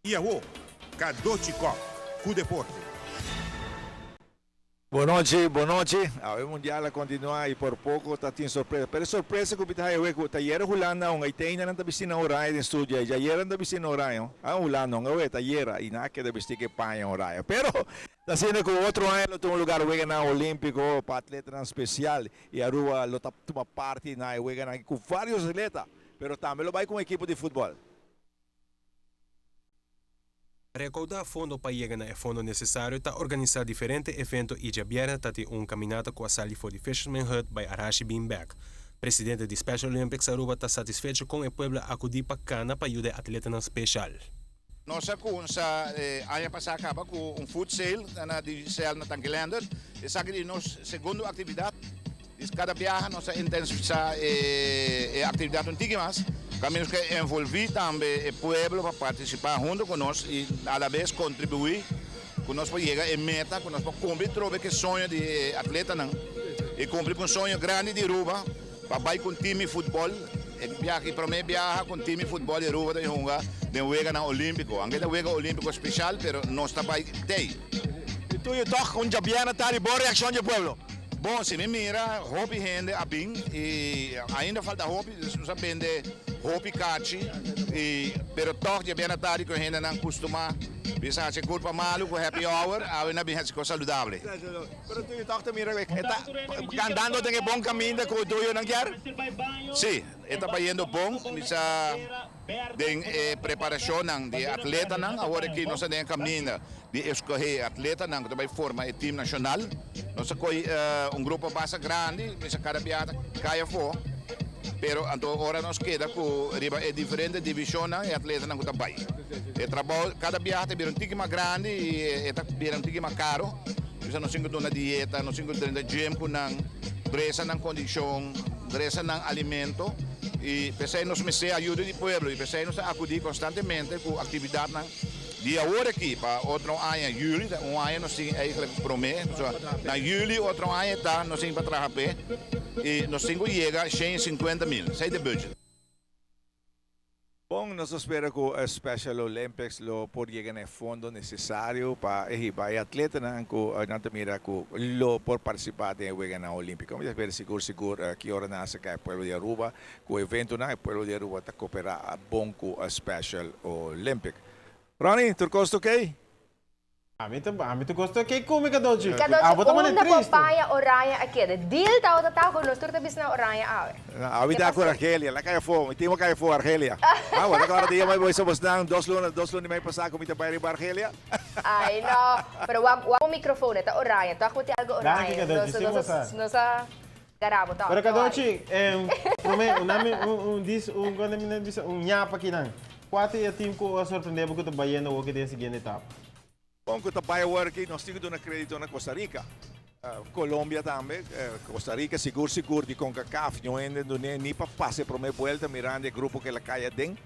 I awo, Cadochi Kock ku deporte. Bon nochi, bon nochi. Awe mundial a continua y por poco ta tin sorpresa. Pero e sorpresa cu mi ta haya awe cu ta ayera Hulanda un ayteina nan ta bisti nan oranje den studio ay. Dja ayera nan ta bisti nan oranje. Ah Hulanda un awe ta ayera y nan a keda bisti cu e paña oranje. Pero ta asina cu otro aña lo tuma lugar weganan olimpico pa atletanan special y Aruba lo ta tuma parti na e weganan aki cu varios atleta. Pero tambe lo bay cu un ekipo di futbol. Rekoudá fondo pa yega na e fondo nesesario ta organisá diferente evento i djabièrnè ta tin un kaminata ku a sali for di Fisherman Hut bai Arashi bin bèk. Presidente di Special Olympics Aruba ta satisfecho kon e pueblo a akudí pa kana pa yuda e atletanan speshal. Nos a kunsa aña pasá kaba ku un food sale na Digicel na Tanki Leendert. Esaki di nos segundo aktividat. Dis kada biaha nos ta intensifisá e aktividat un tiki mas, kaminda nos ke envolví tambe e pueblo pa partisipá huntu ku nos i alabes kontribuí ku nos por yega e meta, ku nos por kumpli trobe ku e soño di e atletanan i kumpli ku un soño grandi di Aruba pa bai ku un tim di futbòl. E biaha e promé biaha ku un tim di futbòl di Aruba ta hunga den weganan olímpiko. Anke ta wega olímpiko speshal, pero nos ta bai tei. I tuyo tòg un djabièrnè ta di bon reakshon di e pueblo. Bon, si mi mira, hopi hende a bin y ainda falta hopi, dus nos a bende hopi kachi y pero tog djabièrnè tardi cu e hendenan custuma bisa haci curpa malu cu happy hour, awe nan a bin haci cos saludable. Pero tuyo tog ta mira cu e ta andando den e bon caminda cu tuyonan kier? Si, e ta bayendo bon, mi sa den e preparacionnan di e atletanan, awor aki nos ta den e caminda di escoge e atletanan cu ta bay forma e team nacional. Nos a coy un grupo basta grandi, mester cada bia ta cay afo, pero anto ora nos keda cu riba e diferente divisionnan e atletanan cu ta bay. E trabao cada biaha ta bira un tiki mas grandi y e ta bira un tiki mas caro, bisa nos tin cu duna dieta, nos tin cu drenta gym cu nan, dresa nan condicion, dresa nan alimento y p'esey nos mester ayuda di pueblo y p'esey nos ta acudi constantemente cu actividadnan. Di awor aki pa otro aña juli, ta un aña nos tin eigenlijk prome, pasobra na juli otro aña ta nos tin pa traha p'e y nos tin cu yega 150 mil, esey ta e budget. Bon, nos ta spera cu Special Olympics lo por yega na e fondo necesario pa hiba e atletanan cu nan ta mira cu lo por participa den e Weganan Olimpico. Mi ta spera sigur sigur ki ora nan a saca e pueblo di Aruba cu eventonan, e pueblo di Aruba ta coopera bon cu Special Olympic. Ronnie, tur cos ta ok? Ami ta gusta ke come cadochi. Cadochi Abo ta mane unda triste. paña oranje a keda. Deal tabata ta cu nos tur ta bisa na oranje awe. Awe ta cu Argelia, la caya afo, mi tin caya afo Argelia. Ah, bo ta corda dia mi bo bosnan 2 luna, 2 luna y mei pasa cu mi ta bay riba Argelia. Ay no, pero wak wak bo microfoon e ta oranje, toch bo tin algo Danki oranje. Cadochi, Nos si nos bo sa. nos a garabo toch. Pero Cadochi, prome un nami un un dis un cuando mi na bisa un ñapa akinan. Cua ta e team cu a sorprende bo cu ta bayendo awor ki den e siguiente etapa? Bon cu ta bay awor aki nos tin cu duna credito na Costa Rica. Colombia tambe, Costa Rica sigur sigur di Concacaf no hende dun'e ni pa pasa e prome buelta mirando e grupo cu el a cay aden.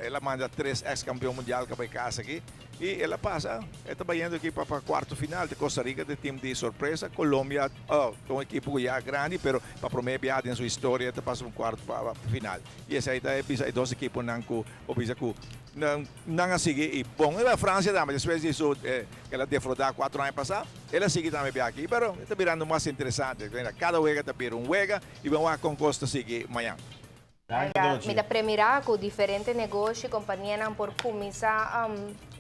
El a manda tres ex campeon mundial ca bay casa aki y el a pasa, e ta bayendo aki pa cuarto final. Di Costa Rica ta e team di sorpresa, Colombia ta un ekipo cu ya grandi pero pa prome biaha den su historia ta pasa un cuarto pa final. Y esey ta e bisa e dos ekiponan cu bo bisa cu nan a sigui y bon. E Francia tambe despues di su el a defroda 4 aña pasa, el a sigui tambe bia aki, pero e ta birando mas interesante. Cada wega ta bira un wega y bo wak con cos ta sigui mañan. Mi ta premira cu diferente negoshi, companianan por cuminsa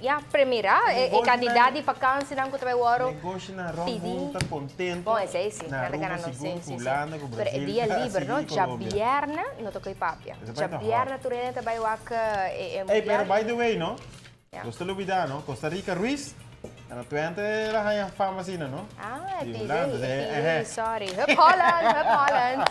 ya premira e cantidad di vakansinan cu ta bay worde Negoshinan rond pidi. mundo ta contento. Bon, esey si, Na nan ta Aruba ganando, sigur, si, si, si. Hulanda cu Pero e Brasil dia ta liber, no? sigui Colombia. Djabièrnè no ta koe papia. Esey bay ta hot. Djabièrnè tur hende ta bay wak e Ey, pero mundial. by the way, no? Ya. Nos ta lubida, no? Costa Rica Ruiz, na Twente el a haña fama asina, no? Ah, e Di PV, Hulanda, e eh, PV, sorry. Hup Holland, hup Holland.